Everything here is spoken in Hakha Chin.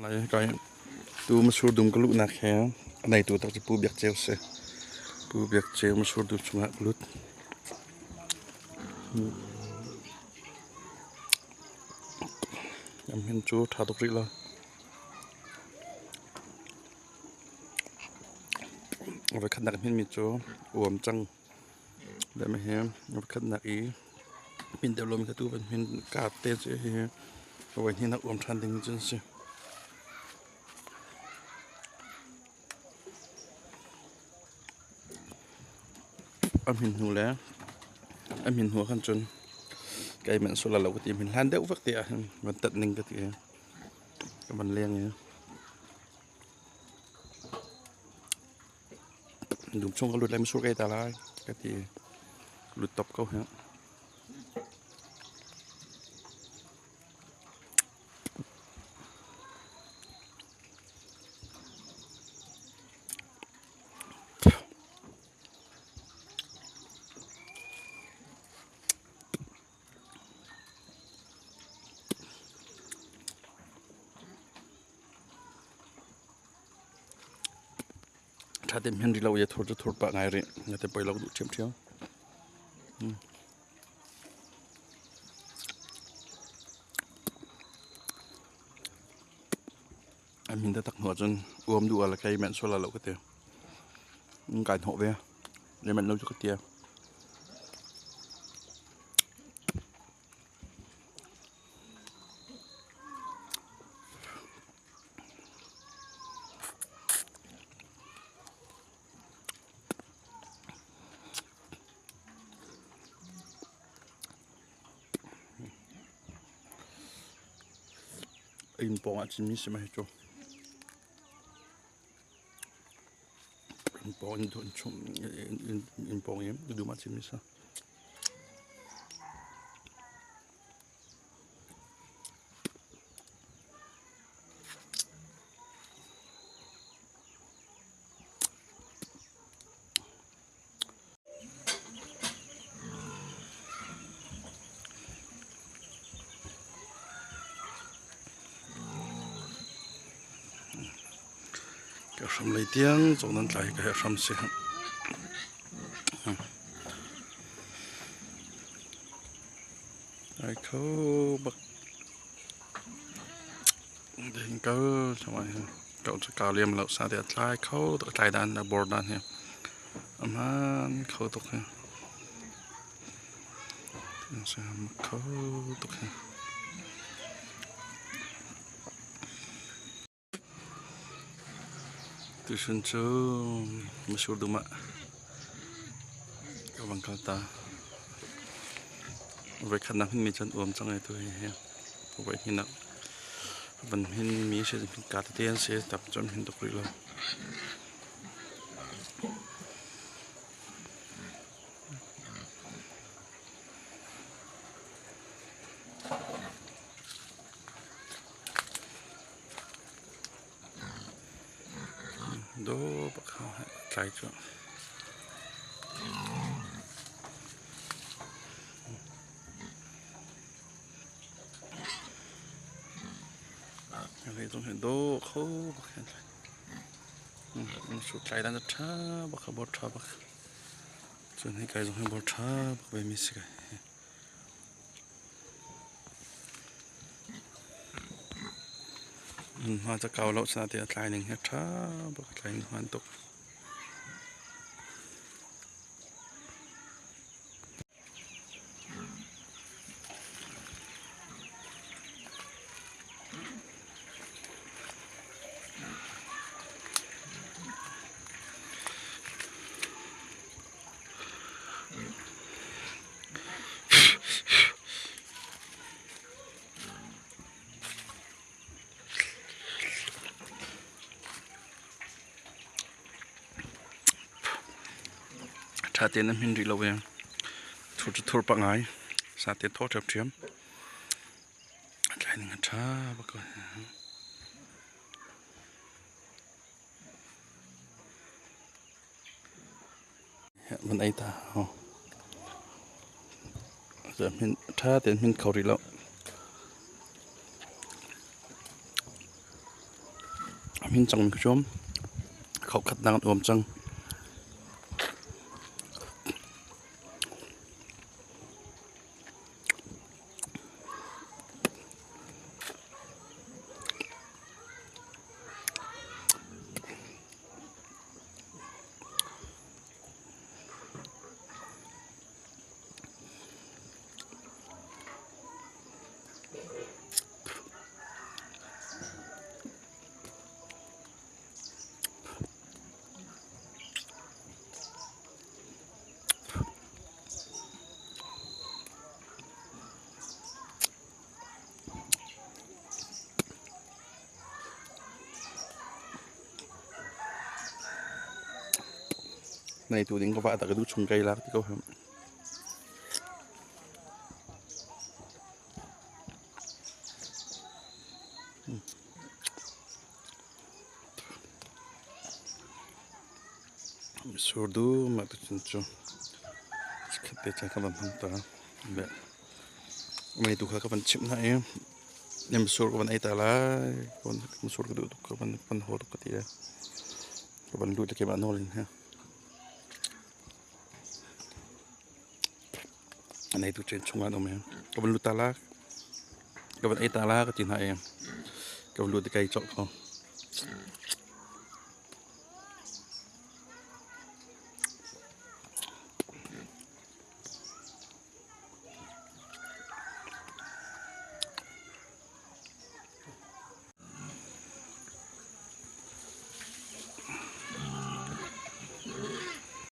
Lai kai tu masur dum ka luhnak he a neitu tak cu Pu Biak Ceu si. Pu Biak Ceu masur dum chungah ka lut. Am hin cu ṭha tuk rih lo. Voikhatnak hminmi cu uam cang. Dam hi voikhatnak i hmin deuh lomi kha tu van hmin kaat te cu hi voi hnihnak uam ṭhan ding cu an si. A hmin hnu le a hmin hnu ah khan cun kei manh sual lo ka ti. Hmin hlan deuh vek te ah hin van tat ning ka ti i ka van leng i dum chung ka lut lai masur kai ta lai ka ti. Lut top ko hi. Ṭha tein hman rih lo i a thur cu thur pah ngai rih. Na te poi lo duh ṭhiamṭhiam. A min taktak hnu ahcun uam duh ah le kei manh sual ah lo ka ti. Kai hnawh ve. Le manh lo cu ka tia. Inn pawng ah cinmi si mah hi cu. Inn pawng in chung inn pawng i dum ah cinmi si. Ka hram lei tiang cawng nan tlai ka hram si. Ai kho bak. Ding kal chama hi. Kau cu ka liam lo sa te a tlai kho tuk tlai dan a bor dan hi. Aman kho tuk hi. Kho tuk hi. Tuisun cu masur dum ah ka vang kal ta. Voikhatnak hmanmi cun uam cang ai tu hi. Voihnihnak van hminmi si ka tete an si tap cun hmin tuk rih lo. Do bak tlai cu. Lei zong hi do kho bak hin tlai. Su tlai dan tha bak bor tha bak. Cun hi kai zong hi bor tha bak ve mi si kai. Hma ca kau lo sana ti a tlai ning hi a ṭha bak a tlai ning hmaan tuk. Ṭha tein a hmin rih lo i thur cu thur pah ngai. Sate thaw ṭhiamṭhiam. A tlai ning a ṭha bak ko. Van ei ta hau. Ṭha tein hmin kho rih lo. A hmin cangmi kha cu khauhkhatnak an uam cang. Neitu ding ka vah tak i duh chung kai lak ti ko hem. Mitsur dum ah tucun cu chikkhat te caan ka van hmang ta. Mei tu kha ka van chimh hna i mitsur ka van ei ta lai. Mitsur ka duh tuk ka van haw tuk ka ti lai. Ka van lut le keimah nawl in he. A neitu chen chungah an um i ka van lut ta la ka van ei ta la ka ti hna i ka van lut i ka ei colh ko.